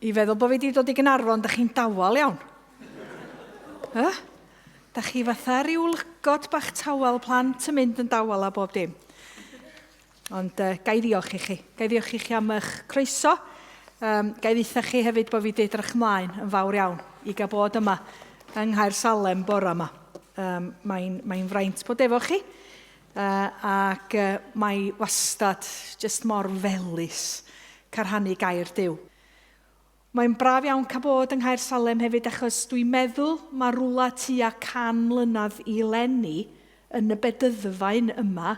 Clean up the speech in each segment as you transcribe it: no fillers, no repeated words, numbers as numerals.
I feddwl bod fi wedi dod i Gynarfon, da chi'n dawel iawn. Huh? Da chi fatha rhyw lygod bach tawel, plant yn mynd yn dawel a bob dim. Ond ga i ddiolch i chi. Ga i ddiolch i chi am eich croeso. Ga i ddeitha chi hefyd bod fi wedi edrych ymlaen yn fawr iawn i gael bod yma yng Nghaer Salem bora yma. Mae'n mae fraint bod efo chi. Ac mae wastad jyst mor felys cael rhannu gair Duw. Mae'n braf iawn cael bod yng Nghaer Salem hefyd achos dwi'n meddwl mae rwla tua 100 mlynedd i leni yn y bedyddfaen yma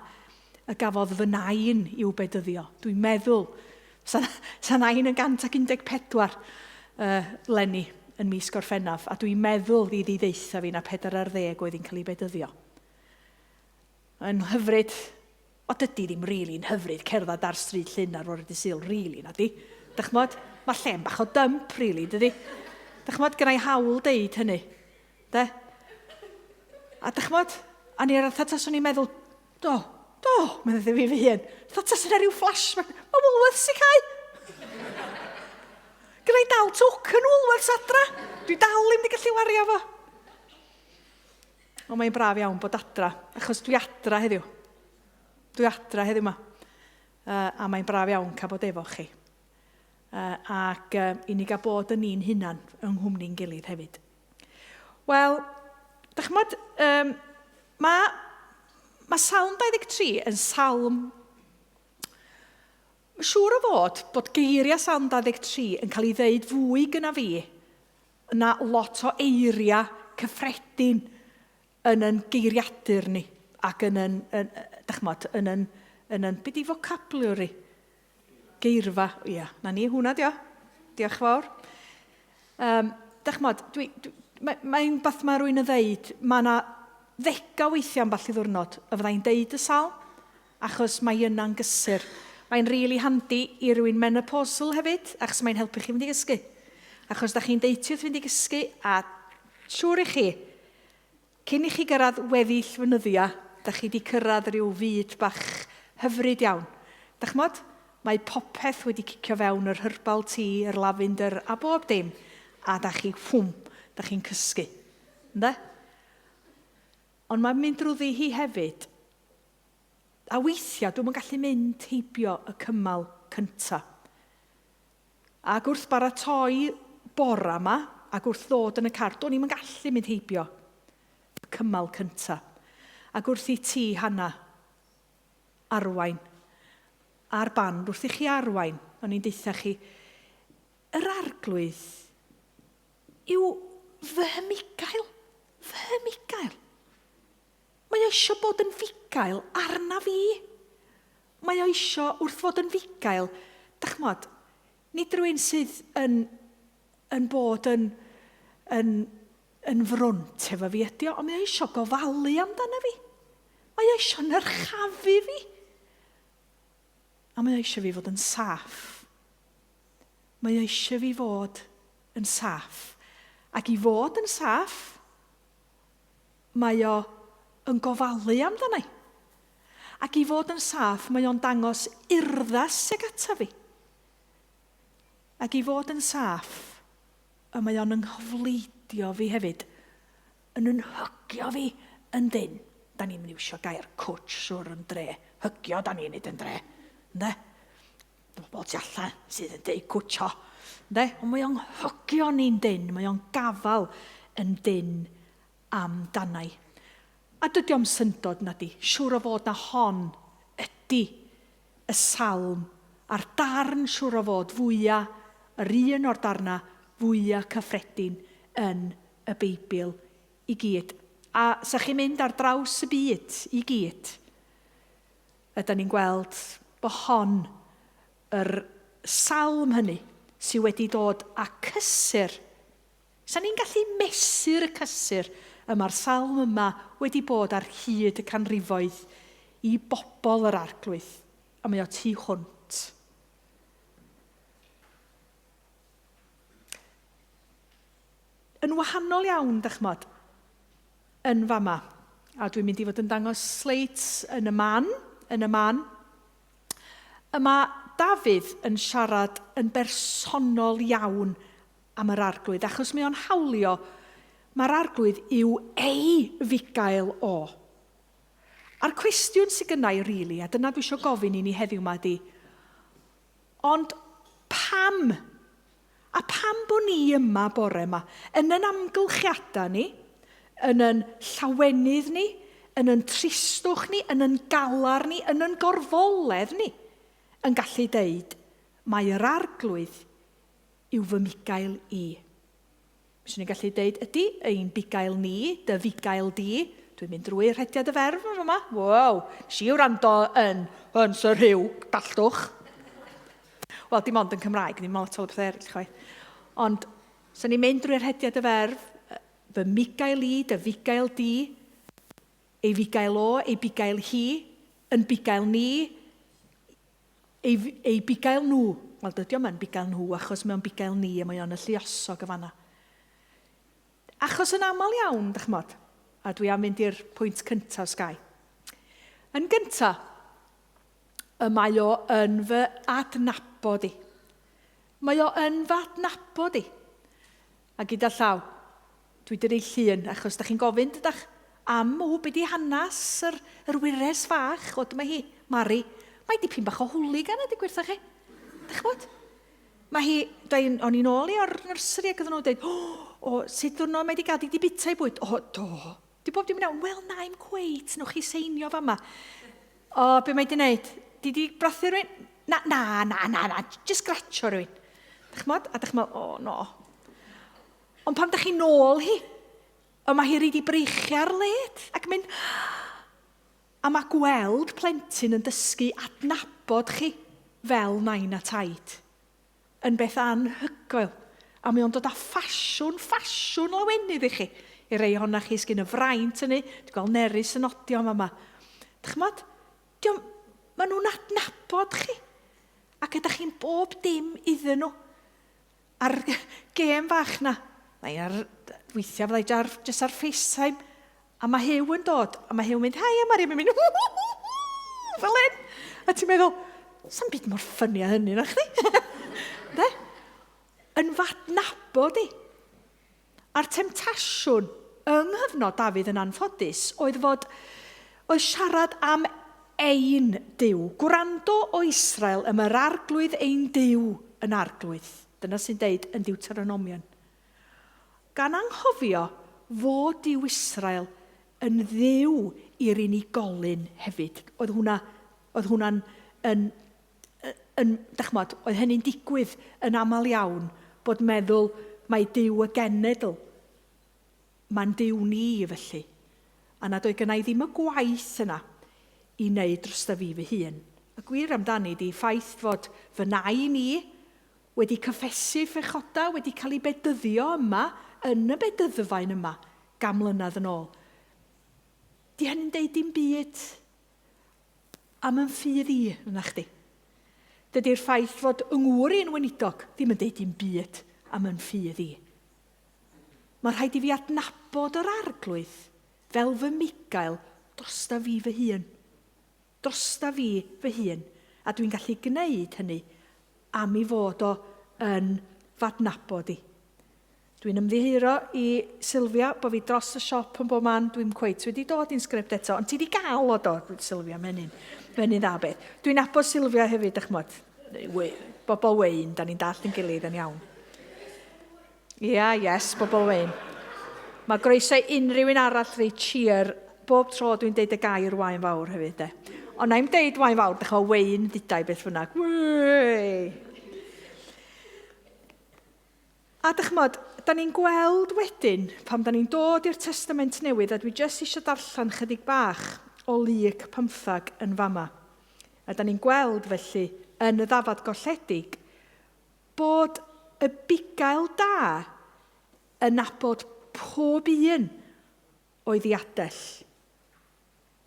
y gafodd fy nain i'w bedyddio. Dwi'n meddwl, sa, sa nain yn 114 leni yn mis Gorffennaf, a dwi'n meddwl iddi ddeutha fi na 40 oedd hi'n cael ei bedyddio. Yn hyfryd. O, dydy ddim rili'n hyfryd cerdded ar stryd Llyn ar fore dydd Sul, rili, na di? Dych ch'mod, mae lle'n bach o dump, rili, dydy? Dych ch'mod, gynna i hawl deud hynny, de? A dych ch'mod, a ni ar fatha taswn i'n meddwl, do, do, meddwl fi fy hun, fatha taswn i rhyw flashback, mae Woolworths i cau! Gynna i dal token Woolworths adra, dwi dal ddim wedi gallu wario fo. Ond mae'n braf iawn bod adra, achos dwi adra heddiw. Dwi adra heddiw yma. A mae'n braf iawn cael bod efo chi. Ac i ni gael bod yn ni'n hunan yng nghwmni'n gilydd hefyd. Wel, dych ch'mod, um, mae, mae Salm 23 yn salm. Mae'n siŵr o fod bod geiriau Salm 23 yn cael ei ddeud fwy gyna fi na lot o eiriau cyffredin yn yn geiriadur ni ac yn yn, yn dych ch'mod, yn yn, yn yn, be di vocabulary? Geirfa, ia, na ni, hwnna dio. Diolch fawr. Dych ch'mod, dwi, dwi, mae'n mae beth mae rwy'n yn ddeud, mae yna ddegau weithiau ambell i ddwrnod y fyddai'n deud y salm, Achos mae yna'n gysur. Mae'n rili handi i rywun menopausal hefyd, achos mae'n helpu chi fynd i gysgu. Achos da chi'n deitio wrth fynd i gysgu, a siŵr i chi, cyn i chi gyrraedd weddill fynyddia, da chi di cyrraedd rhyw fyd bach hyfryd iawn. Da ch'mod, mae popeth wedi cicio fewn, yr herbal tea, yr lavender, a bob dim, a da chi, fwm, da chi'n cysgu. Ynde? Ond mae'n mynd drwyddi hi hefyd, A weithiau dwi'm yn gallu mynd heibio y cymal cynta. Ac wrth baratoi bora 'ma, ac wrth ddod yn y car, do'n i'm yn gallu mynd heibio y cymal cynta. Ac wrth i ti, Hannah, arwain a'r band, wrth i chi arwain, o'n i'n deutha chi, yr Arglwydd yw fy mhugail, fy mhugail. Mae o isio bod yn fugail arna fi. Mae o isio, wrth fod yn fugail, dach ch'mod, nid rhywun sydd yn, yn bod yn, yn, yn frwnt efo fi ydi o, ond mae o isio gofalu amdana fi. Mae o isio nyrchafu fi. A mae o eisiau fi fod yn saff. Mae o eisiau fi fod yn saff. Ac i fod yn saff, Mae o yn gofalu amdana i. Ac i fod yn saff, mae o'n dangos urddas tuag ata fi. Ac i fod yn saff, y mae o'n ynghyfleidio fi hefyd, yn yn hygio fi yn dynn. Da ni'n mynd i iwsio gair cwtsh siwr yn dre. Hygio da ni'n neud yn dre. Ynde? Bobl tu allan sydd yn deud cwtsio. Ynde? Ond mae o'n hygio ni'n dynn, mae o'n gafal yn dynn amdanai. A dydy o'm syndod na di, siŵr o fod na hon ydy y salm a'r darn siŵr o fod fwya, yr un o'r darna fwya cyffredin yn y Beibl i gyd. A sa chi'n mynd ar draws y byd i gyd, ydan ni'n gweld bo hon yr salm hynny sy wedi dod â cysur. Sa ni'n gallu mesur y cysur y mae'r salm yma wedi bod ar hyd y canrifoedd i bobl yr Arglwydd, a mae o tu hwnt. Yn wahanol iawn, dych ch'mod, yn fama. A dwi'n mynd i fod yn dangos sleids yn y man, yn y man. Y mae Dafydd yn siarad yn bersonol iawn am yr Arglwydd, achos mae o'n hawlio mae'r Arglwydd yw ei fugail o. A'r cwestiwn sydd gynna i rili, a dyna dwi eisiau gofyn i ni heddiw 'ma ydi, ond pam? A pam bod ni yma bore yma? Yn yn amgylchiadau ni, yn yn llawenydd ni, yn yn tristwch ni, yn yn galar ni, yn yn gorfoledd ni, yn gallu deud, mae yr Arglwydd yw fy mugail i. Fyswn i'n gallu deud, ydy, ein bugail ni, dy fugail di. Dwi'n mynd drwy rhediad y ferf yn fama. Wow, nes i wrando yn, yn Sir Hugh, dalltwch. Wel, dim ond yn Cymraeg, ddim lot o bethau eraill chwaith. Ond, so ni'n mynd drwy rhediad y ferf, fy mugail i, dy fugail di, ei fugail o, ei bugail hi, yn bugail ni, Ei, ei bugail nhw. Wel, dydy o'm yn bugail nhw, achos mae o'n bugail ni, a mae o'n y lluosog y fanna. Achos yn aml iawn, dych ch'mod, a dwi am fynd i'r pwynt cyntaf, os gai. Yn gyntaf, y mae o yn fy adnabod i. Mae o yn fy adnabod i. A gyda llaw, dwi 'di roi llun, achos dach chi'n gofyn dydach, am, o, be 'di hanes yr, yr wyres fach? O, dyma hi, Mari. Mae dipyn bach o hooligan a digwydd wrtha chi. Dach ch'mod? Mae hi, dau, o'n i'n ôl i o'r nursery ac oedden nhw'n dweud, o, o, sut ddwrnod mae 'di gael, di 'di bita i bwyd? O, do. Di bob dim yn iawn? Wel, na, i'm cweit, newch chi seinio fama. O, be mae 'di wneud? Di 'di brathu rhywun? Na, na, na, na, na, jyst gratio rhywun. Dych ch'mod? A dych ch'mod, o, no. Ond pan dych chi'n nôl hi, y mae hi ridi breichiau ar led ac mynd... A mae gweld plentyn yn dysgu adnabod chi fel nain a taid yn beth anhygoel. A mae o'n dod â ffasiwn, ffasiwn lawenydd i chi. I rei ohonoch chi sgyn y fraint hynny, dwi'n gweld Nerys yn odio yn fama. Dych ch'mod, Diom, maen nhw'n adnabod chi. Ac ydych chi'n bob dim iddyn nhw. A'r gêm fach na, mae ar, weithiau fyddai jar, jyst ar FaceTime, a mae Huw yn dod, a mae Huw'n mynd, haia Mari, a mae'n mynd, fel hyn. A ti'n meddwl, sa'm byd mor ffynnu â hynny na chdi. De? Yn fadnabod i. A'r temtasiwn yng nghyfnod Dafydd yn anffodus oedd fod oedd siarad am ein Duw. Gwrando o Israel, y mae'r Arglwydd ein Duw yn Arglwydd. Dyna sy'n deud yn Deuteronomion. Gan anghofio fod Duw Israel yn Dduw i'r unigolyn hefyd. Oedd hwnna, oedd hwnna'n yn, yn, dych ch'mod, oedd hynny'n digwydd yn aml iawn, bod meddwl mai Duw y genedl, mae'n Duw ni felly, a nad oedd gynna i ddim y gwaith yna i wneud drosta fi fy hun. Y gwir amdani di ffaith fod fy nain i wedi cyffesu phechoda, wedi cael ei bedyddio yma, yn y bedyddfaen yma, gan mlynedd yn ôl. Di hynny'n deud dim byd am yn ffydd i, yna chdi. Dydy'r ffaith fod yng ngŵr i'n weinidog ddim yn deud dim byd am yn ffydd i. Mae rhaid i fi adnabod yr Arglwydd fel fy mugail drosta fi fy hun. Drosta fi fy hun. A dwi'n gallu gwneud hynny am i fod o yn f'adnabod i. Dwi'n ymddiheuro i Sylvia bo fi dros y siop yn bob man, dwi'm cweit wedi dod i'n sgript eto, ond ti di gael o do, Sylvia, mae hynny'n, mae hynny'n dda beth. Dwi'n nabod Sylvia hefyd, dych ch'mod, bobl wein, da ni'n dallt yn gilydd yn iawn. Ia, yes, bobl wein. Mae groeso i unrhyw un arall rei cheer bob tro dwi'n deud y gair wain fawr hefyd, de. Ond na'i'm deud wain fawr, dych ch'mod, wein ddudai beth bynnag. Wei! A dychmod, da ni'n gweld wedyn, pan da ni'n dod i'r Testament Newydd, a dwi jyst eisiau darllen chydig bach o Luc pymthag yn fama. A da ni'n gweld, felly, yn y ddafad golledig, bod y bugail da yn nabod pob un o'i ddiadell.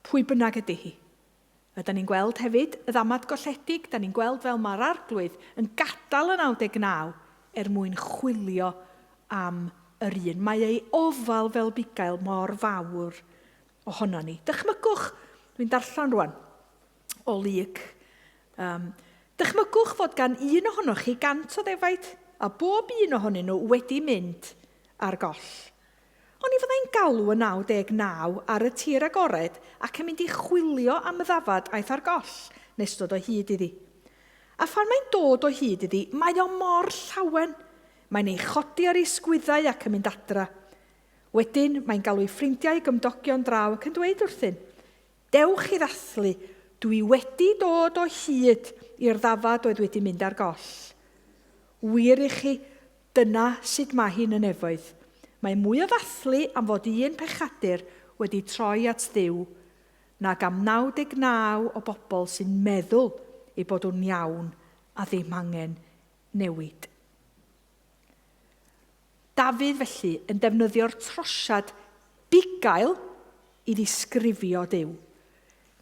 Pwy bynnag ydy hi. A da ni'n gweld hefyd y ddamad golledig, da ni'n gweld fel mae'r Arglwydd yn gadael y 99 er mwyn chwilio am yr un. Mae ei ofal fel bugail mor fawr ohono ni. Dychmygwch, dwi'n darllen rwan o Luc. Um, Dychmygwch fod gan un ohonoch chi gant o ddefaid, a bob un ohonyn nhw wedi mynd ar goll. Oni fyddai'n galw y 99 ar y tir agored ac yn mynd i chwilio am y ddafad aeth ar goll nes dod o hyd iddi? A phan mae'n dod o hyd iddi, mae o mor llawen! Mae'n ei chodi ar ei sgwyddau ac yn mynd adra. Wedyn, mae'n galw ei ffrindiau a'i gymdogion draw ac yn dweud wrthyn, Dewch i ddathlu, dw i wedi dod o hyd i'r ddafad oedd wedi mynd ar goll. Wir i chi, dyna sut mae hi'n y nefoedd. Mae mwy o ddathlu am fod un pechadur wedi troi at Dduw nag am 99 o bobl sy'n meddwl eu bod nhw'n iawn a ddim angen newid. Dafydd, felly, yn defnyddio'r trosiad bugail i ddisgrifio Duw.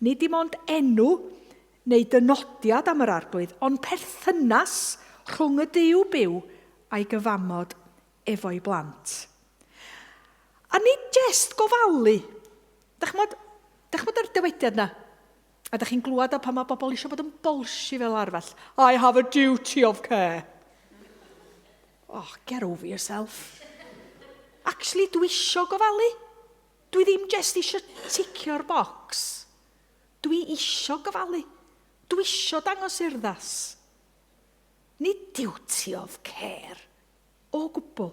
Nid dim ond enw neu dynodiad am yr Arglwydd, ond perthynas rhwng y Duw byw a'i gyfamod efo'i blant. A nid jest gofalu. Dach ch'mod, dach ch'mod yr dywediad 'na? A dach chi'n glwad o pan mae bobl eisiau bod yn bolshi fel arall. I have a duty of care. Oh, get over yourself. Actually, dwi isio gofalu. Dwi ddim jest isio ticio'r box. Dwi isio gofalu. Dwi isio dangos urddas. Nid duty of care. O gwbl.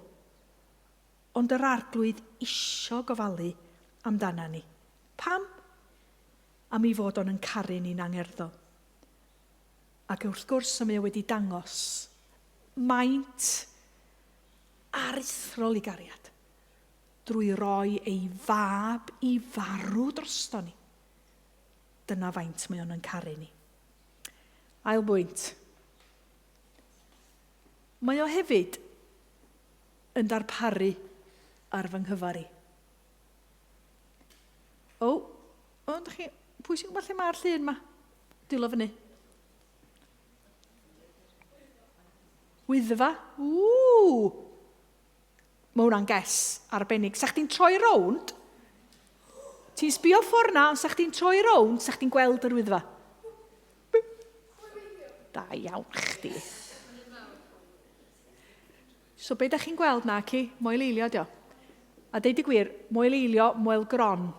Ond yr arglwydd isio gofalu amdana ni. Pam? Am ei fod o'n yn caru ni'n angerddol. Ac wrth gwrs y mae o wedi dangos maint aruthrol i gariad drwy roi ei fab i farw drosto ni. Dyna faint mae o'n yn caru ni. Ail bwynt. Mae o hefyd yn darparu ar fy nghyfer i. O, o, ydych chi... Pwy sy'n gwybod lle mae'r llun ma? Dwylo fyny. Wyddfa. Ww! Mae hwnna'n ges arbennig. Sa chdi'n troi rownd, ti'n sbio ffordd na, ond sa chdi'n troi rownd, sa chdi'n gweld yr wyddfa. Da iawn chdi. So be da chi'n gweld na, ci? Moel Eilio dio. A deud y gwir, Moel Eilio, Moel Gron.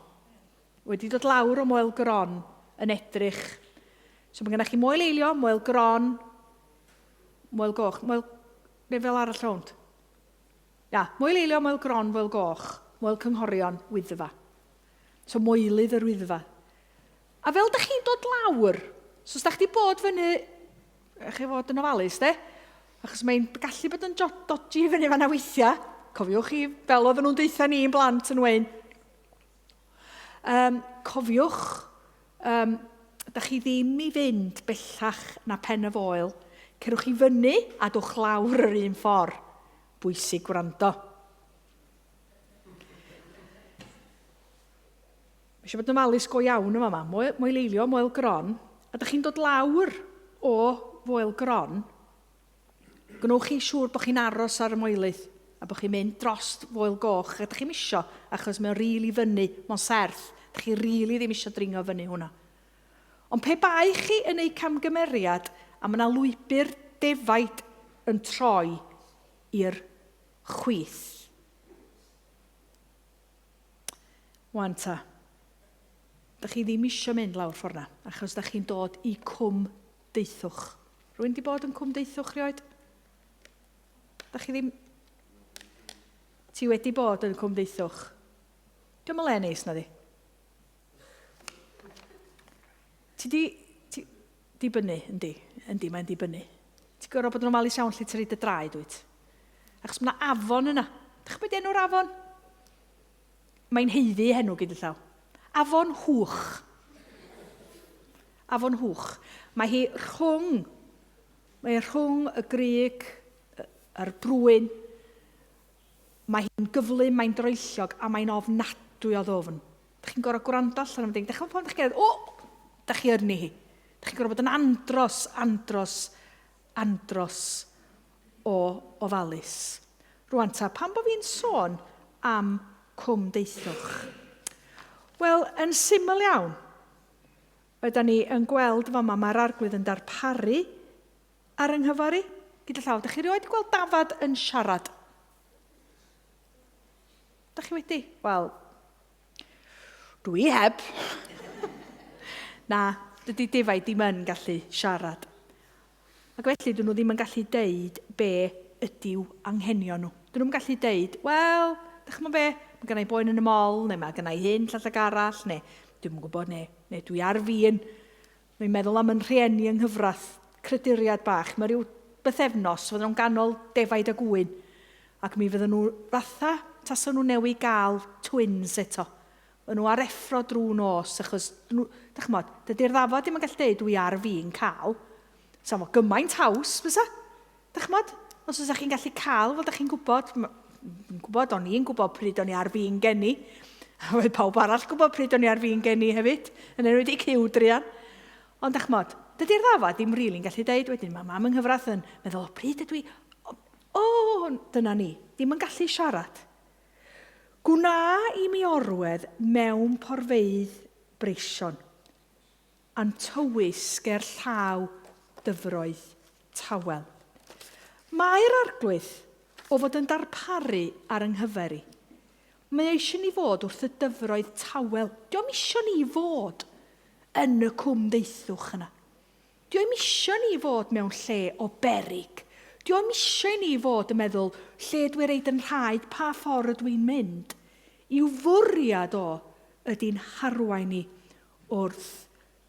Wedi dod lawr o Moel Gron yn edrych. So mae gennych chi Moel Eilio, Moel Gron, Moel Goch, Moel... Neu fel arall rownd. Ia, Moel Eilio, Moel Gron, Moel Goch, Moel Cynghorion, Wyddfa. So moelydd yr Wyddfa. A fel da chi'n dod lawr, so os da chi wedi bod fyny Rhaid chi fod yn ofalus, de? Achos mae'n gallu bod yn dodgy i fyny fanna weithiau. Cofiwch chi, fel oedden nhw'n deutha ni yn blant yn wein. Um, cofiwch, um, da chi ddim i fynd bellach na pen y foel. Cerwch i fyny a dwch lawr yr un ffordd. Bwysig gwrando. Mae eisiau bod yn ofalus go iawn yn fama. Moel, moeleilio, moel gron. A dych chi'n dod lawr o foel gron, gwnewch chi'n siŵr bod chi'n aros ar y moelydd a bod chi'n mynd dros foel goch. A dych chi'n isio, achos mae'n rili fyny, mae'n serth. Dych chi rili ddim isio dringo fyny hwnna. Ond pe bai chi yn eu camgymeriad a mae yna lwybr defaid yn troi i'r chwith. Wan ta. Da chi ddim isio mynd lawr ffordd na, achos da chi'n dod i Cwm Deithwch. Rwy'n di bod yn Cwm Deithwch rioed? Da chi ddim... Ti wedi bod yn Cwm Deithwch? Diolch yn le neis na di. Ti di... Ti, dibynnu, yndi. Yndi, mae'n dibynnu. Ti'n gorfod bod yn ofalus iawn lle ti'n rhaid y draed, wyt? Achos mae yna afon yna. Dych chi'n gwybod enw'r afon? Mae'n haeddu ei henw gyda llaw. Afon Hwch. Afon Hwch. Mae hi rhwng, mae rhwng y grug, yr brwyn. Mae hi'n gyflym, mae'n droellog a mae'n ofnadwy o ddwfn. Dych chi'n gorfod gwrando allan am ding. Dych chi'n pan ydych chi'n o, dych chi arni hi. Dych chi'n gorfod bod yn andros, andros, andros o ofalus. Rwan ta, pam bod fi'n sôn am Cwm Deithwch? Wel, yn syml iawn, yda ni yn gweld fama mae'r arglwydd yn darparu ar yng nghyfer i? Gyda llaw, da chi rioed wedi gweld dafad yn siarad? Da chi wedi? Wel, dwi heb. Na, dydy defaid ddim yn gallu siarad. Ac felly, dyn nhw ddim yn gallu deud be ydy'w anghenion nhw. Dyn nhw'm yn gallu deud, wel, dych chi'mod be, mae gynna i boen yn y mol, neu mae gynna i hyn, llall ag arall, neu dwi'm yn gwybod, neu, neu dwi ar fin. Mae'n meddwl am yn rhieni yng nghyfraith, creduriad bach. Mae rhyw bythefnos, fydden nhw'n ganol defaid a gŵyn, ac mi fydden nhw fatha tasen nhw newi gael twins eto. Maen nhw ar effro drwy nos, achos, nhw, dych ch'mod, dydy'r ddafad ddim yn gallu deud dwi ar fin cael. Sa fo gymaint haws, fysa? Dych ch'mod, os fysa chi'n gallu cael, fel dych chi'n gwybod, dwi'n gwybod, o'n i'n gwybod pryd o'n i ar fin geni. A oedd pawb arall gwybod pryd o'n i ar fin geni hefyd, yn enwedig Huw druan. Ond dych ch'mod, dydy'r ddafad ddim rili'n gallu deud wedyn, mae mam yng nghyfraith yn meddwl, o, pryd ydw i... O, o, dyna ni, ddim yn gallu siarad. Gwna i mi orwedd mewn porfeydd breision, a'n tywys ger llaw dyfroedd tawel. Mae'r Arglwydd o fod yn darparu ar 'y nghyfer i. Mae o eisiau ni fod wrth y dyfroedd tawel. Dio'm isio ni fod yn y cwm deithwch yna. Dio'm isio ni fod mewn lle o beryg. Dio'm isio i ni fod yn meddwl, lle dwi reid yn rhaid, pa ffordd ydw i'n mynd? I'w fwriad o ydy'n harwain ni wrth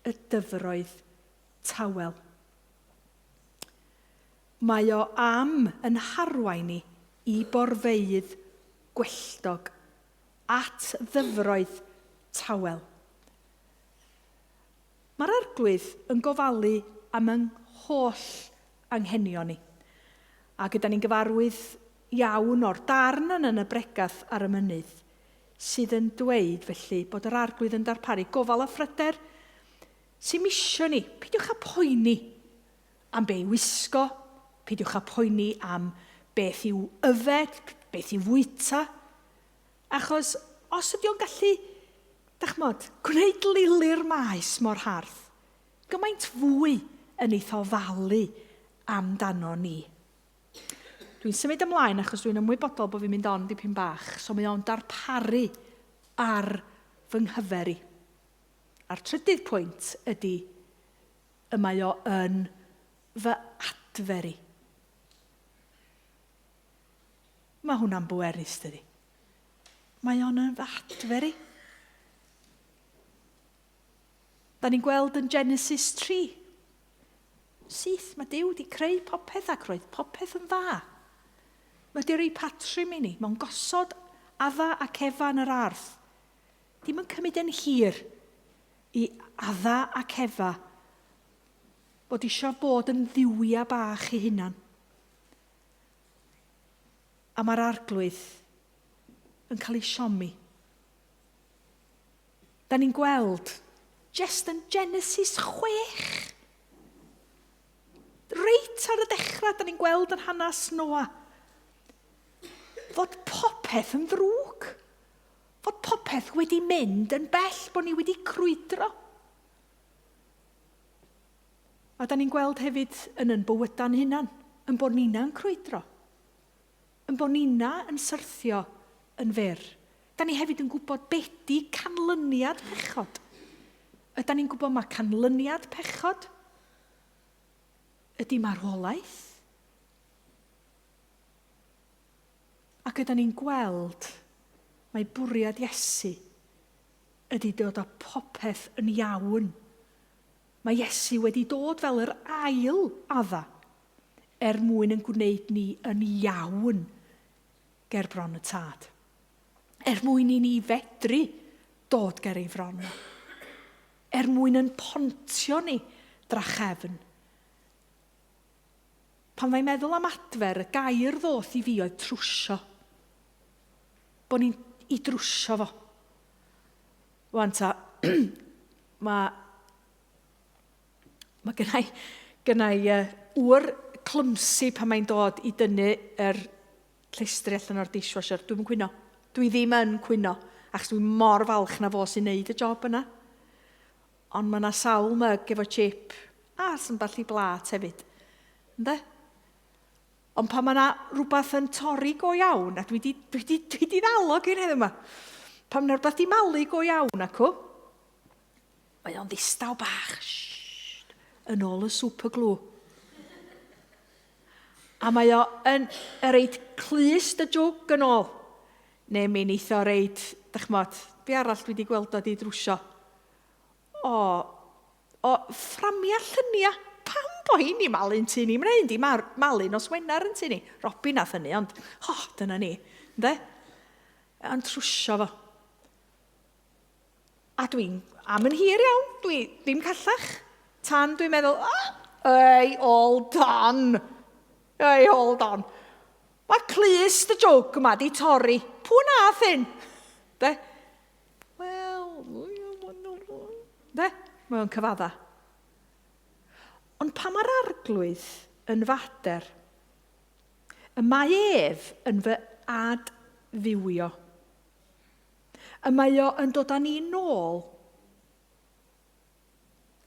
y dyfroedd tawel. Mae o am yn harwain ni i borfeydd gwelltog, at ddyfroedd tawel. Mae'r Arglwydd yn gofalu am yng holl anghenion ni. Ac ydan ni'n gyfarwydd iawn o'r darn yn yn y bregath ar y mynydd, sydd yn dweud, felly, bod yr Arglwydd yn darparu gofal a phryder sy'm isio ni. Peidiwch â poeni am be i wisgo, peidiwch â poeni am beth i'w yfed, beth i'w fwyta. Achos os ydy o'n gallu, dach ch'mod, gwneud lili'r maes mor hardd, gymaint fwy yn ei thofalu amdano ni. Dwi'n symud ymlaen achos dwi'n ymwybodol bod fi'n mynd on dipyn bach, so mae o'n darparu ar fy nghyfer i. A'r trydydd pwynt ydy y mae o yn fy adfer i. Mae hwnna'n bwerus, dydy? Mae o'n yn fy adfer i. Da ni'n gweld yn Genesis 3. Syth, mae Duw wedi creu popeth ac roedd popeth yn dda. Mae wedi rhoi patrwm i ni. Mae'n gosod Adda ac Efa yn yr ardd. Dim yn cymryd yn hir i Adda ac Efa fod eisiau bod yn dduwiau bach eu hunan. A mae'r Arglwydd yn cael ei siomi. Da ni'n gweld, jest yn Genesis 6, reit ar y dechrau, da ni'n gweld yn hanes Noa, fod popeth yn ddrwg. Fod popeth wedi mynd yn bell, bod ni wedi crwydro. A da ni'n gweld hefyd yn yn bywyda'n hunan, yn bod nina'n crwydro, yn bod nina yn syrthio yn fyr. Da ni hefyd yn gwybod be di canlyniad pechod. Yda ni'n gwybod mae canlyniad pechod ydy marwolaeth? Ac yda ni'n gweld mae bwriad Iesu ydy dod â popeth yn iawn. Mae Iesu wedi dod fel yr ail Adda er mwyn yn gwneud ni yn iawn ger bron y Tad. Er mwyn i ni fedru dod ger ei fron o. Er mwyn yn pontio ni drachefn. Pan fai'n meddwl am adfer, y gair ddoth i fi oedd trwsio. Bod ni'n i drwsio fo. Wan ta, mae mae gennau, gennau uh, ŵr clumsy pan mae'n dod i dynnu yr llestri allan o'r dishwasher. Dwi'm yn cwyno. Dwi ddim yn cwyno, achos dwi'n mor falch na fo sy'n neud y job yna. Ond mae yna sawl myg efo chip, a symbell i blat hefyd. Ynde? Ond pan mae yna rhywbeth yn torri go iawn, a dwi di, dwi di, dwi di ddal o gyn heddiw yma, pan mae yna rhywbeth di malu go iawn acw, mae o'n ddistaw bach, shh, yn ôl y super glue. A mae o yn reit clust y jwg yn ôl. Neu mi neith o reit, dychmod, be arall dwi wedi gweld o di drwsio? O, o, fframia llynia. Pam bo hi'n i malu'n tŷ ni? Mae'n un di malu nos Wener yn tŷ ni. Robin nath hynny, ond, ho, dyna ni. Ynde? Yn trwsio fo. A dwi'n am yn hir iawn, dwi ddim callach. Tan dwi'n meddwl, ah, ei, hold on. Ei, hold on. Mae clust y jwg yma di torri. Pwy nath hyn? De? Wel, de? Mae o'n cyfadda. Ond pa mae'r arglwydd yn fater, y mae ef yn fy adfywio. Y mae o yn dod â ni nôl.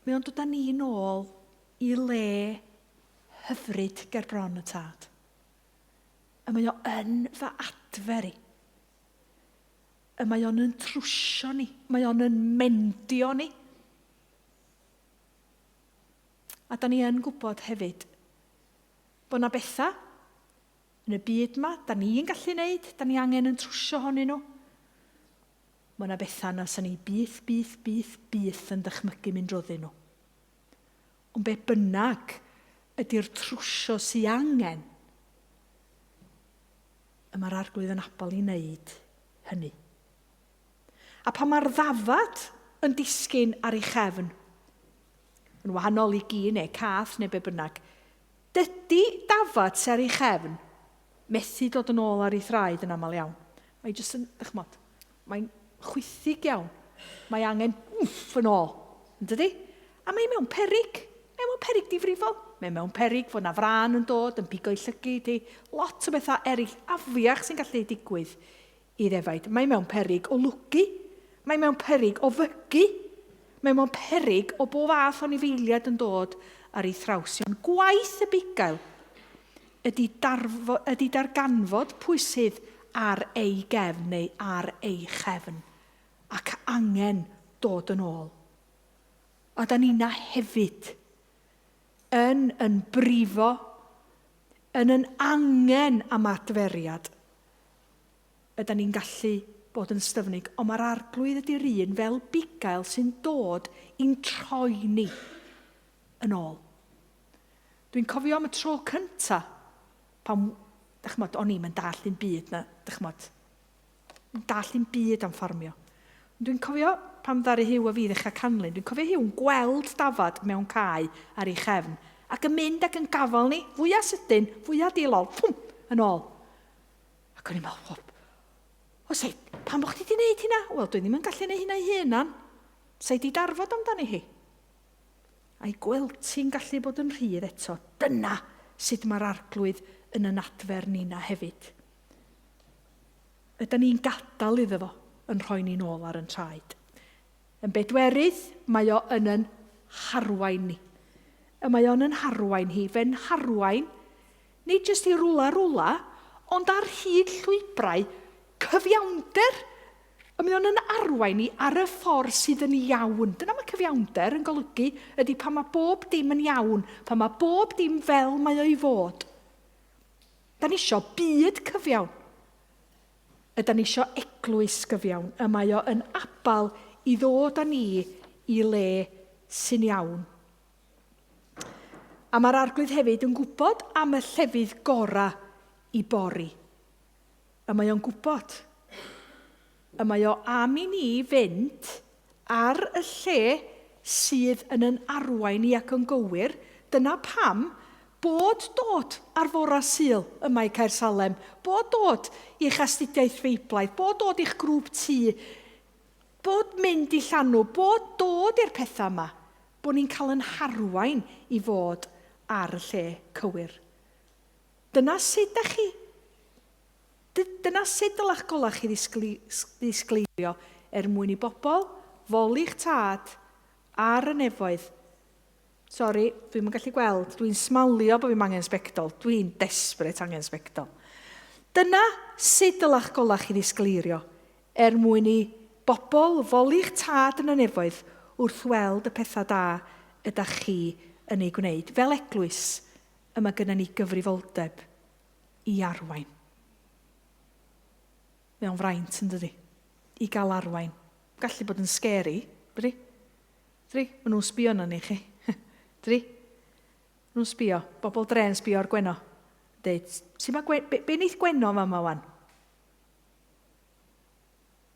Mae o'n dod â ni nôl i le hyfryd ger bron y tad. Y mae o yn fy adfer i. Y mae o'n yn trwsio ni. Mae o'n yn mendio ni. A da ni yn gwybod hefyd bod na bethau Yn y byd 'ma, da ni'n gallu neud, da ni angen yn trwsio honyn nhw. Mae yna bethau na 'sa ni byth, byth, byth, byth yn dychmygu mynd drwyddyn nhw. Ond be bynnag ydy'r trwsio sy angen, y mae'r Arglwydd yn abal i wneud hynny. A pan mae'r ddafad yn disgyn ar ei chefn, yn wahanol i gi neu cath neu be bynnag, Dydy dafad sy ar ei chefn methu dod yn ôl ar ei thraed yn aml iawn. Mae jyst yn, dych ch'mod, mae'n chwithig iawn. Mae angen wff yn ôl, yn dydy? A mae mewn peryg. Mae mewn peryg difrifol. Mae mewn peryg fod na frân yn dod yn pigo'i llygid hi. Lot o bethau eraill afiach sy'n gallu digwydd i ddefaid. Mae mewn peryg o lwgu. Mae mewn peryg o fygu. Mae mewn peryg o bob fath o anifeiliaid yn dod ar ei thraws hi. Ond gwaith y bugail ydy, darfo, ydy darganfod pwy sydd ar ei gefn neu ar ei chefn ac angen dod yn ôl. A da ni'na hefyd yn yn brifo, yn yn angen am adferiad. Ydan ni'n gallu bod yn styfnig, ond mae'r Arglwydd ydy'r un fel bugail sy'n dod i'n troi ni yn ôl. Dwi'n cofio am y tro cynta, pan, dychmod, o'n i'm yn dallt un byd na, dychmod, yn dallt un byd am ffarmio. Ond dwi'n cofio pan ddaru Huw a fi ddechrau canlyn, dwi'n cofio Huw'n gweld dafad mewn cae ar ei chefn, ac yn mynd ac yn gafael ni, fwya sydyn, fwya dilol, ffwm, yn ôl. Ac o'n i'n meddwl, o, o sei, pam bod chdi wedi gwneud hynna? Wel, dwi ddim yn gallu gwneud hynna i hunan. Sei di darfod amdani hi. A'i gweld ti'n gallu bod yn rhydd eto. Dyna sut mae'r arglwydd yn yn adfer nina hefyd. Ydy ni'n gadael iddo fo yn rhoi ni'n ôl ar yn traed. Yn bedwerydd, mae o yn yn harwain ni. Y mae o'n yn harwain hi, fe'n harwain Nid jyst i rwla rwla, ond ar hyd llwybrau cyfiawnder. Y mae o'n yn arwain ni ar y ffordd sydd yn iawn. Dyna mae cyfiawnder yn golygu, ydy pan mae bob dim yn iawn, pan mae bob dim fel mae o i fod. Da ni isio byd cyfiawn. Yda ni isio eglwys gyfiawn. Y mae o yn abal i ddod â ni i le sy'n iawn. A mae'r Arglwydd hefyd yn gwybod am y llefydd gorau i bori. Y mae o'n gwybod. Y mae o am i ni fynd ar y lle sydd yn yn arwain ni ac yn gywir. Dyna pam bod dod ar fora Sul yma i Caersalem, bod dod i'ch astudiaeth Feiblaidd, bod dod i'ch grŵp tŷ, bod mynd i llanw, bod dod i'r pethau yma, Bod ni'n cael yn harwain i fod ar y lle cywir. Dyna sut dach chi... Dyna sut dyla'ch golau chi ddisgleirio er mwyn i bobl foli'ch Tad ar y nefoedd. Sori, dwi'm yn gallu gweld. Dwi'n smalio bod fi'm angen sbectol. Dwi'n desperate angen sbectol. Dyna sut dyla'ch golau chi ddisgleirio, er mwyn i bobl foli'ch tad yn y nefoedd wrth weld y pethau da ydach chi yn eu gwneud. Fel eglwys, y mae gynnon ni gyfrifoldeb i arwain. Mae o'n fraint, yn dydi? I gael arwain. Gallu bod yn scary, dydi? Dri, maen nhw'n sbio arnon ni, chi. Dri. Maen nhw'n sbio. Bobl dre'n sbio ar Gwenno. Deud, sut mae Gwen... Be, be neith Gwenno fa yma wan?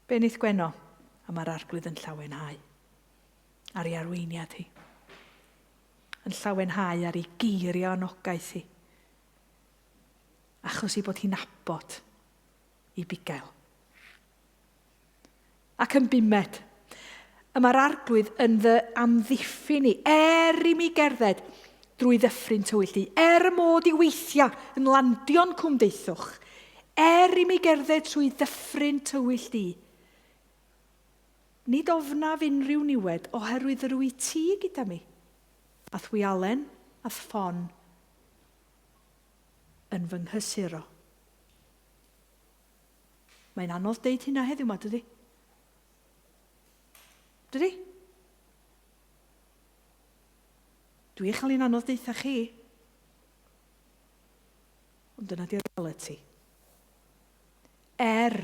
Be neith Gwenno? A mae'r arglwydd yn llawenhau ar ei arweiniad hi. Yn llawenhau ar ei geiriau anogaeth hi. Achos ei bod hi'n nabod i bugail. Ac yn bumed, y mae'r Arglwydd yn fy amddiffyn i, er i mi gerdded drwy ddyffryn tywyll du, er y mod i weithiau yn landio'n cwmdeithwch, er i mi gerdded trwy ddyffryn tywyll du. Nid ofnaf unrhyw niwed, oherwydd yr wyt ti gyda mi, a'th wialen a'th ffon yn fy nghysuro. Mae'n anodd deud hynna heddiw ma, dydy? Dydy? Dwi chael hi'n anodd deutha chi. Ond dyna di'r reality. Er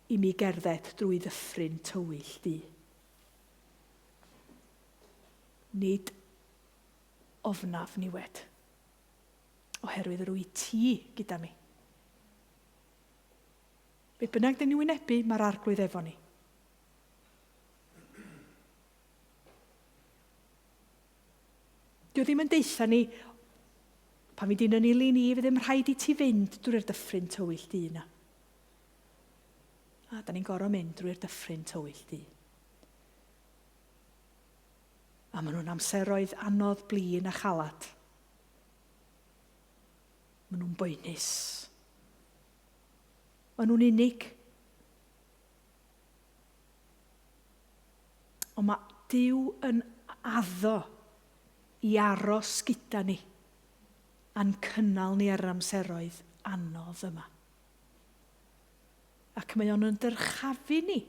i mi gerdded drwy ddyffryn tywyll du. Nid ofnaf niwed. Oherwydd yr wyt ti gyda mi. Be bynnag dyn ni wynebu, mae'r Arglwydd efo ni. Dio ddim yn deutha ni, pan fi di'n yn ilyn i, fydd ddim rhaid i ti fynd drwy'r dyffryn tywyll du yna. A da ni'n gorfod mynd drwy'r dyffryn tywyll du. A maen nhw'n amseroedd anodd, blin a chalad. Maen nhw'n boenus. Maen nhw'n unig. Ond mae Duw yn addo i aros gyda ni a'n cynnal ni ar yr amseroedd anodd yma. Ac mae o'n yn dyrchafu ni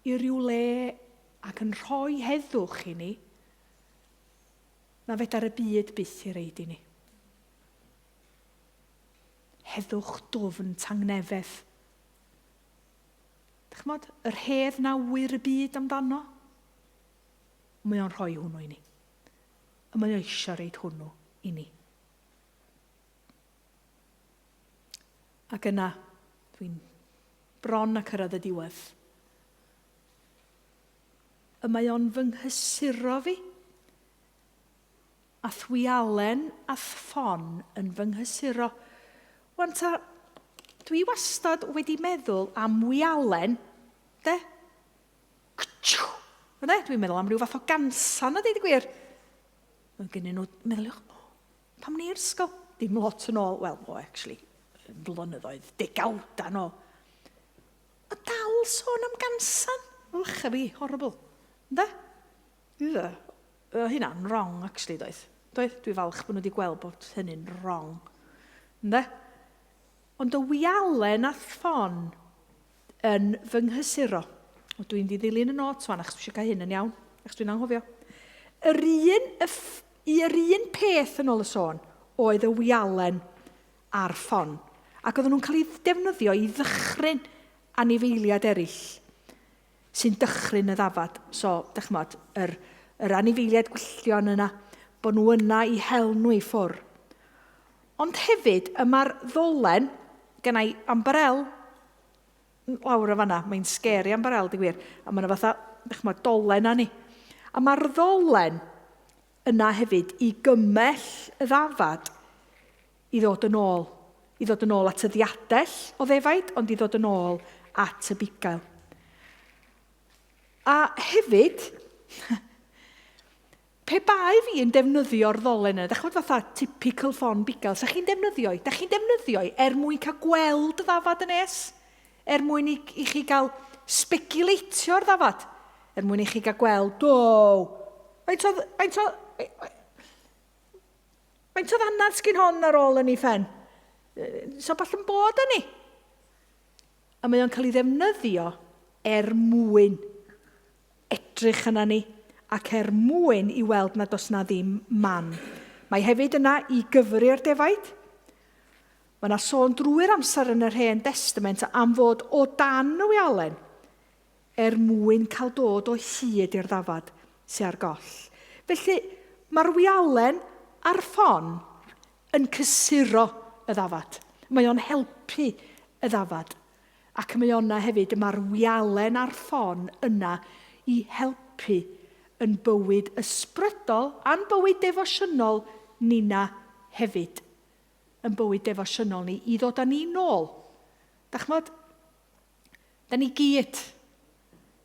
i ryw le ac yn rhoi heddwch i ni na fedar y byd byth i reid i ni. Heddwch dwfn tangnefedd. Dych ch'mod, yr hedd na wyr y byd amdano, mae o'n rhoi hwnnw i ni. A mae o eisiau reid hwnnw i ni. Ac yna, dwi'n bron a cyrraedd y diwedd. Y mae o'n fy nghysuro fi, a thwialen a ffon yn fy nghysuro. Wan ta, dwi wastad wedi meddwl am wialen, de? Cwtshw! Ynde? Dwi'n meddwl am ryw fath o gansan a deud y gwir. Mae gennyn nhw, meddyliwch, pam ni i'r ysgol? Dim lot yn ôl, wel, o, actually, blynyddoedd, degawda yn ôl. A dal sôn am gansan. Ych a fi, horrible. Ynde? Ugh. Oedd hynna'n wrong, actually, doedd. Doedd? Dwi falch bod nhw wedi gweld bod hynny'n wrong. Ynde? Ond y wialen a ffon yn fy nghysuro. O, dwi'n di ddilyn y notes wan, achos dwi eisiau cael hyn yn iawn, achos dwi'n anghofio. Yr un, y yr un peth yn ôl y sôn oedd y wialen a'r ffon, ac oedden nhw'n cael eu defnyddio i ddychryn anifeiliaid eraill sy'n dychryn y ddafad. So, dych ch'mod, yr, yr anifeiliaid gwylltion yna, bod nhw yna i hel nhw i ffwr. Ond hefyd, y mae'r ddolen, genna i ambarel lawr o fanna, mae'n scary ambarel, di gwir, a mae yna fatha, dych ch'mod, dolen arni. A mae'r ddolen yna hefyd i gymell y ddafad i ddod yn ôl, i ddod yn ôl at y ddiadell o ddefaid, ond i ddod yn ôl at y bugail. A hefyd, pe bai fi yn defnyddio'r ddolen yna, da chi'n fatha typical ffon bugail, sa chi'n defnyddio i? Da chi'n defnyddio i er mwyn cael gweld y ddafad yn nes? Er mwyn i, i chi gael speculatio'r ddafad? Er mwyn i chi gael gweld, o, Faint o... Faint o... Faint o ddannedd sgyn hon ar ôl yn ei phen? So ball yn bod yn ni. A mae o'n cael ei ddefnyddio er mwyn edrych yna ni ac er mwyn i weld nad oes na ddim man. Mae hefyd yna i gyfri'r defaid. Mae yna sôn drwy'r amser yn yr Hen Destament am fod o dan y wialen er mwyn cael dod o hyd i'r ddafad sy ar goll. Felly, mae'r wialen a'r ffon yn cysuro y ddafad. Mae o'n helpu y ddafad. Ac mae o'na hefyd, mae'r wialen a'r ffon yna i helpu yn bywyd ysbrydol a'n bywyd defosiynol nina hefyd. Yn bywyd defosiynol ni, i ddod â ni nôl. Dach ch'mod, da ni gyd,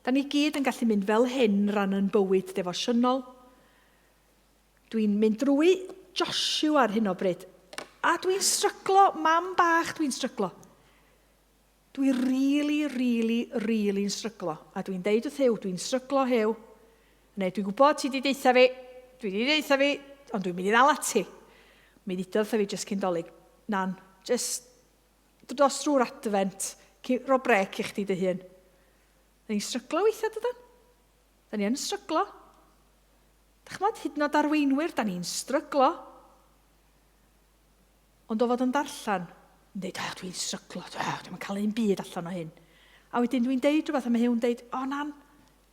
da ni gyd yn gallu mynd fel hyn ran yn bywyd defosiynol. Dwi'n mynd drwy Joshua ar hyn o bryd. A dwi'n stryglo, mam bach, dwi'n stryglo. Dwi really, really, really'n stryglo. A dwi'n deud wrth Huw, dwi'n stryglo, Huw. Neu dwi'n gwybod ti di deutha fi, dwi di deutha fi, ond dwi'n mynd i ddal ati. Mi ddudodd wrtha fi jyst cyn dolyg, Nan, jyst dros drwy'r adfent, ro brec i chdi dy hun. Da ni'n stryglo weithiau, dydan? Da ni yn stryglo. Dach ch'mod, hyd yn oed arweinwyr, da ni'n stryglo. Ond o fod yn darllen, yn deud, oh, dwi'n stryglo, oh, dwi'n cael un byd allan o hyn. A wedyn dwi'n deud rhywbeth, a mae Huw'n deud, o oh, nan,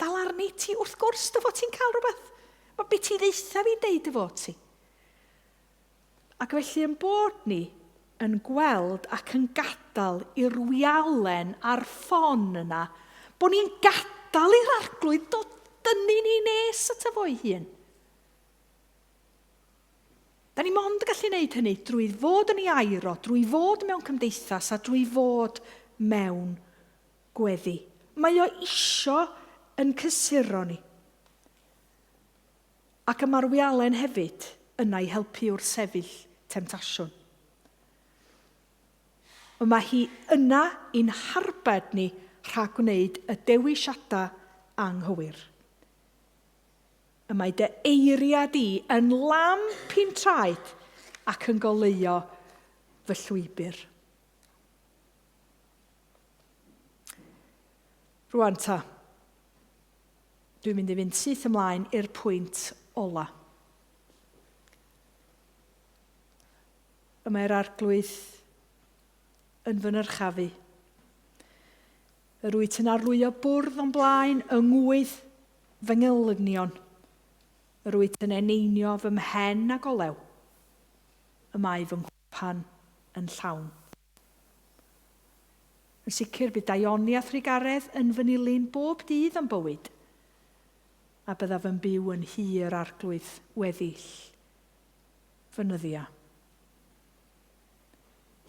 dal arni ti, wrth gwrs dy fod ti'n cael rhywbeth. Mae beth ti ddeitha fi'n deud dy fod ti. Ac felly ein bod ni yn gweld ac yn gadael i'r wialen a'r ffon yna, bod ni'n gadael i'r arglwydd dod dynnu ni nes ato fo'i hun. Da ni mond yn gallu gwneud hynny drwy fod yn ei air o, drwy fod mewn cymdeithas a drwy fod mewn gweddi. Mae o isio yn cysuro ni. Ac y mae'r wialen hefyd yna i helpu wrth sefyll temtasiwn. Y mae hi yna i'n harbed ni rhag gwneud y dewisiadau anghywir. Y mae dy eiriau di yn lamp i'n traed ac yn goleuo fy llwybr. Rwan ta, Dwi'n mynd i fynd syth ymlaen i'r pwynt ola. Y mae'r arglwydd yn fy nyrchafu. Yr wyt yn arlwyo bwrdd o'n blaen yng ngwydd fy ngelynion. Yr wyt yn eneinio fy mhen ag olew. Y mae fy nghwpan yn llawn. Yn sicr, bydd daioni a thrugaredd yn fy nilyn bob dydd o'm bywyd, a byddaf yn byw yn nhŷ yr Arglwydd weddill fy nyddiau.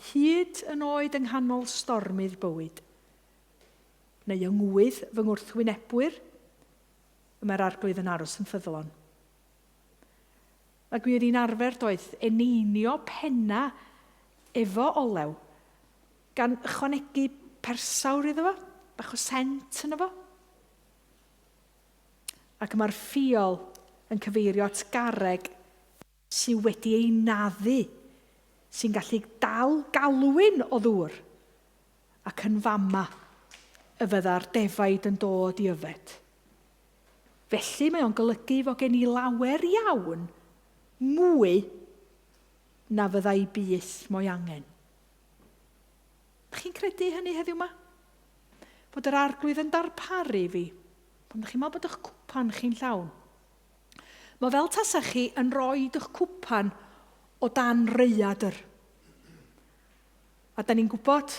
Hyd yn oed yng nghanol stormydd bywyd, neu yng ngwydd fy ngwrthwynebwyr, y mae'r Arglwydd yn aros yn ffyddlon. Ac mi oedd hi'n arfer, doedd, eneinio penna efo olew, gan ychwanegu persawr iddo fo, bach o sent yno fo. Ac mae'r ffiol yn cyfeirio at garreg sydd wedi ei naddu, sy'n gallu dal galwyn o ddŵr, ac yn fama y fydda'r defaid yn dod i yfed. Felly mae o'n golygu fod gen i lawer iawn mwy na fydda i byth mo'i angen. Dych chi'n credu hynny heddiw 'ma? Bod yr Arglwydd yn darparu fi? Pan ydych chi'n meddwl bod eich cwpan chi'n llawn? Mae fel tasach chi yn rhoi eich cwpan o dan raeadr. A da ni'n gwybod,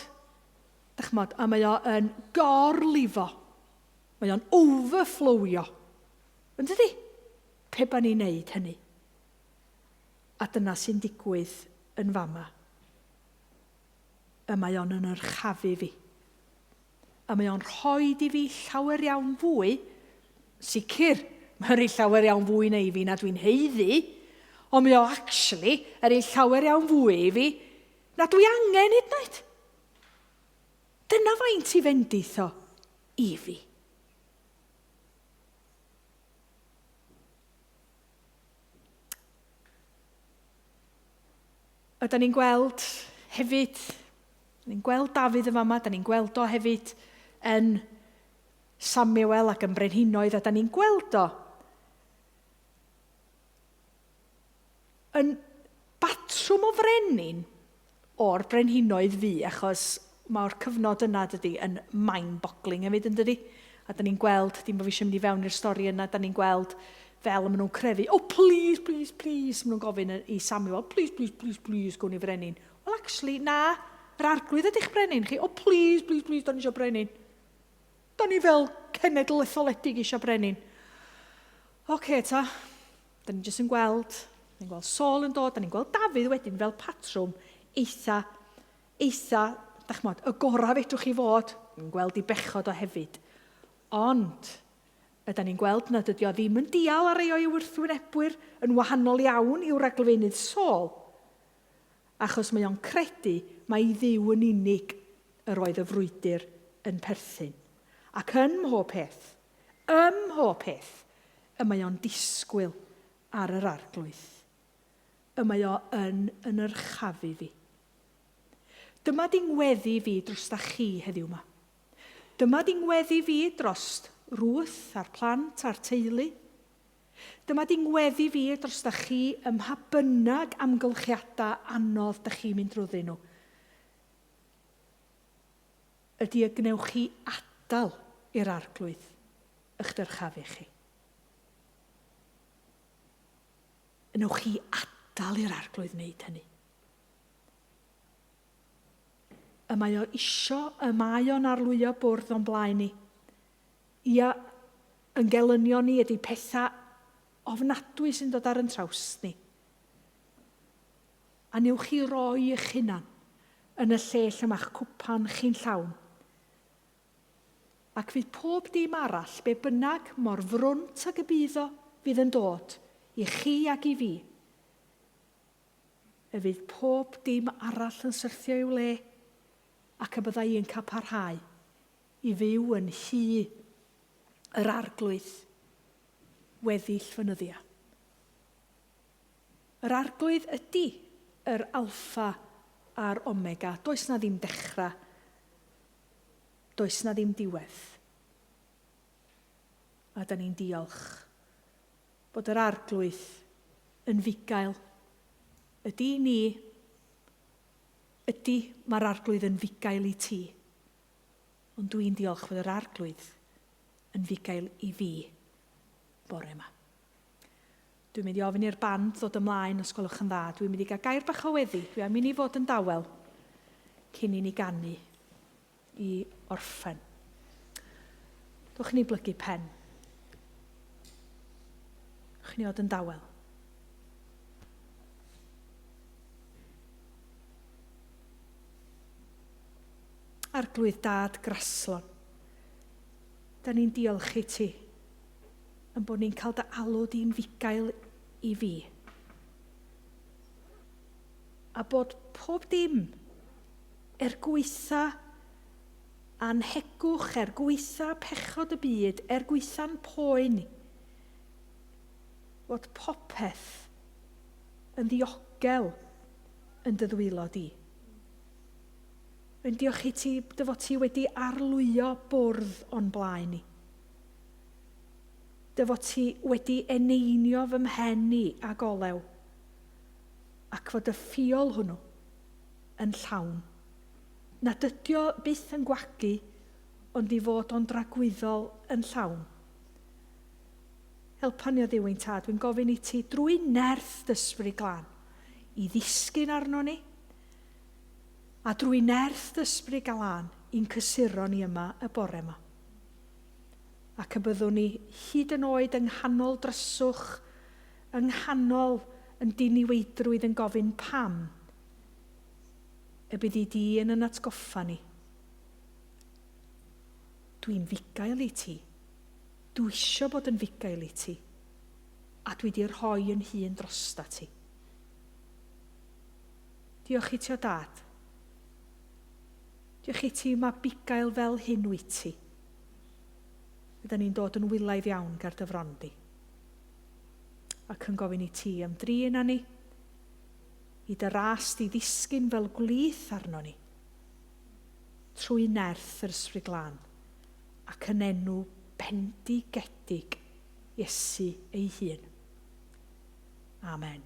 dych ch'mod, a mae o yn gorlifo. Mae o'n overflowio. Yn dydi? Pe ba ni'n neud hynny. A dyna sy'n digwydd yn fama. Y mae o'n yn yrchafu fi. A mae o'n rhoi i fi llawer iawn fwy, sicr, mae'n rhoi llawer iawn fwy na i fi na dwi'n haeddu, ond mae o actually yn rhoi llawer iawn fwy i fi na dwi angen hyd yn oed. Dyna faint i fendith o i fi. Ydan ni'n gweld hefyd, ni'n gweld Dafydd yn fama, da ni'n gweld o hefyd yn Samuel ac yn Brenhinoedd, a da ni'n gweld o yn batrwm o frenin o'r brenhinoedd fu, achos mae'r cyfnod yna, dydy, yn mind-boggling hefyd, yn dydy? A da ni'n gweld, dim bod fi eisiau mynd i fewn i'r stori yna, da ni'n gweld fel maen nhw'n crefu, oh please, please, please, maen nhw'n gofyn i Samuel, please, please, please, please, gwn i frenin. Well, actually, na, yr arglwydd ydych brenin chi. Oh, please, please, please, da ni eisiau brenin. Da ni fel cenedl etholedig eisiau brenin. Oce, okay, ta, Da ni jyst yn gweld, da ni'n gweld Saul yn dod, da ni'n gweld Dafydd wedyn fel patrwm eitha, eitha, da chmod, y gorau fedrwch chi fod, ni'n gweld i bechod o hefyd. Ond, yda ni'n gweld nad ydy o ddim yn dial ar ei o'i wrthwynebwyr yn wahanol iawn i'w ragflaenydd Saul, achos mae o'n credu mai i Dduw yn unig yr oedd y frwydr yn perthyn. Ac yn mhob peth, Ym mhob peth y mae o'n disgwyl ar yr Arglwydd, y mae o yn yn nyrchafu fi. Dyma di ngweddi fi drosta chi heddiw 'ma. Dyma di ngweddi fi drost Ruth a'r plant a'r teulu. Dyma di ngweddi fi drosta chi ym mha bynnag amgylchiadau anodd dych chi'n mynd drwyddyn nhw. Ydy y gwnewch chi adael i'r Arglwydd ych dyrchafu chi? Wnewch chi adael i'r Arglwydd wneud hynny? Y mae o isio, y mae o'n arlwyo bwrdd o'n blaen ni. Ia, yn gelynion ni ydy pethau ofnadwy sy'n dod ar yn traws ni. A newch chi roi eich hunan yn y lle lle mae'ch cwpan chi'n llawn. Ac fydd pob dim arall, be bynnag, mor frwnt ag y bydd o, fydd yn dod, i chi ac i fi. Y fydd pob dim arall yn syrthio i'w le, ac y bydda i yn cael parhau i fyw yn nhŷ yr Arglwydd weddill fy nyddiau. Yr Arglwydd ydy yr Alffa a'r Omega. Does 'na ddim dechrau. Does 'na ddim diwedd. A da ni'n diolch bod yr Arglwydd yn fugail. Ydy i ni, ydy mae'r Arglwydd yn fugail i ti. Ond dwi'n diolch fod yr Arglwydd yn fugail i fi bore yma. Dwi'n mynd i ofyn i'r band ddod ymlaen os gwelwch yn dda. Dwi'n mynd i gael gair bach o weddi. Dwi am i ni fod yn dawel cyn i ni ganu i orffen. Dwch i ni blygu pen. Dwch i ni fod yn dawel. Arglwydd Dad Graslon, da ni'n diolch i ti yn bod ni'n cael dy alw di'n fugail i fi. A bod pob dim, er gwaetha anhegwch, er gwaetha pechod y byd, er gwaetha'n poen, fod popeth yn ddiogel yn dy ddwylo di. Yn diolch i ti dy fod ti wedi arlwyo bwrdd o'n blaen ni. Dy fod ti wedi eneinio fy mhen i ag olew, ac fod y ffiol hwnnw yn llawn. Nad ydio byth yn gwagu, ond i fod o'n dragwyddol yn llawn. Helpa ni o Dduw ein Tad, dwi'n gofyn i ti drwy nerth dy Ysbryd Glân i ddisgyn arno ni, a drwy nerth dy Ysbryd Glân i'n cysuro ni yma y bore yma. Ac y byddwn ni hyd yn oed yng nghanol dryswch, yng nghanol yn diniweidrwydd yn gofyn pam y byddi di yn yn atgoffa ni. Dwi'n fugail i ti. Dwi isio bod yn fugail i ti. A dwi di rhoi yn hun drosta ti. Diolch i ti o Dad. Diolch i ti mae bugail fel hyn wyt ti. Rydan ni'n dod yn wylaidd iawn ger dy fron di. Ac yn gofyn i ti ymdrin â ni. I dy ras di ddisgyn fel gwlith arno ni, trwy nerth yr Ysbryd Glân, ac yn enw bendigedig Iesu ei hun. Amen.